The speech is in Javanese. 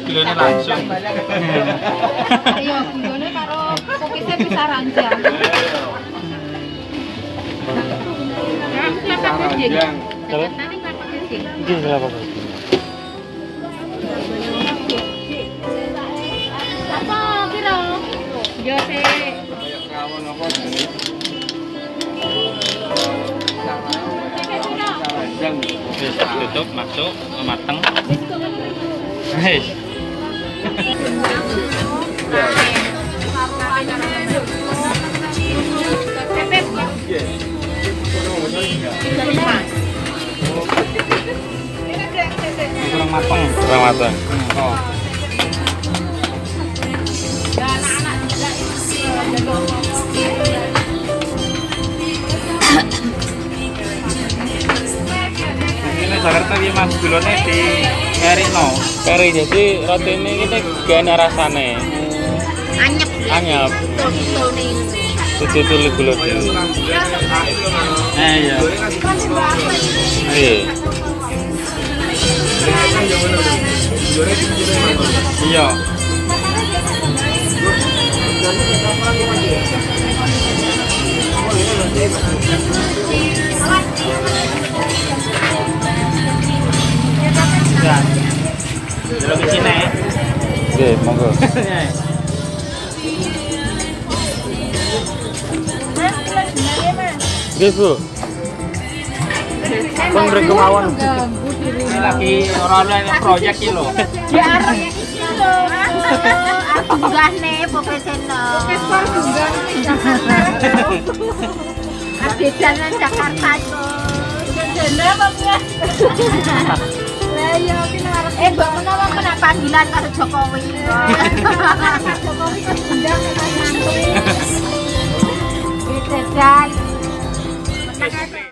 Gulone langsung. Iya, gulone karo kokisnya bisa ranjang. Kelapa gading. Jakarta ini kelapa gading. Iki kelapa gading. Apa piro? Yo sik. Rawon apa jenenge? Ranjang. Wis tutup masuk mateng. Wis. Kurang mateng. Kurang matang. Oh. Ini Jakarta piye Mas gulone di ngerikno. Kari jadi roti ini kita gak ada rasane. Anyep. Anyep. Betul-betul nih. Itu tuh gula dhewe. Eh iya. Iya. Iya. Ya. Delok isine. Oke, monggo. Nggih, Bu. Pun mriku mawon. Ini lagi ora oleh proyek iki lho. Ya arep iki lho. Aku munggah nih profesional. Profesor munggah ning Jakarta. Adegan nang Jakarta iku. Dene apa piye? Lah iya ki arep. Eh mbok menawa kena panggilan karo Jokowi.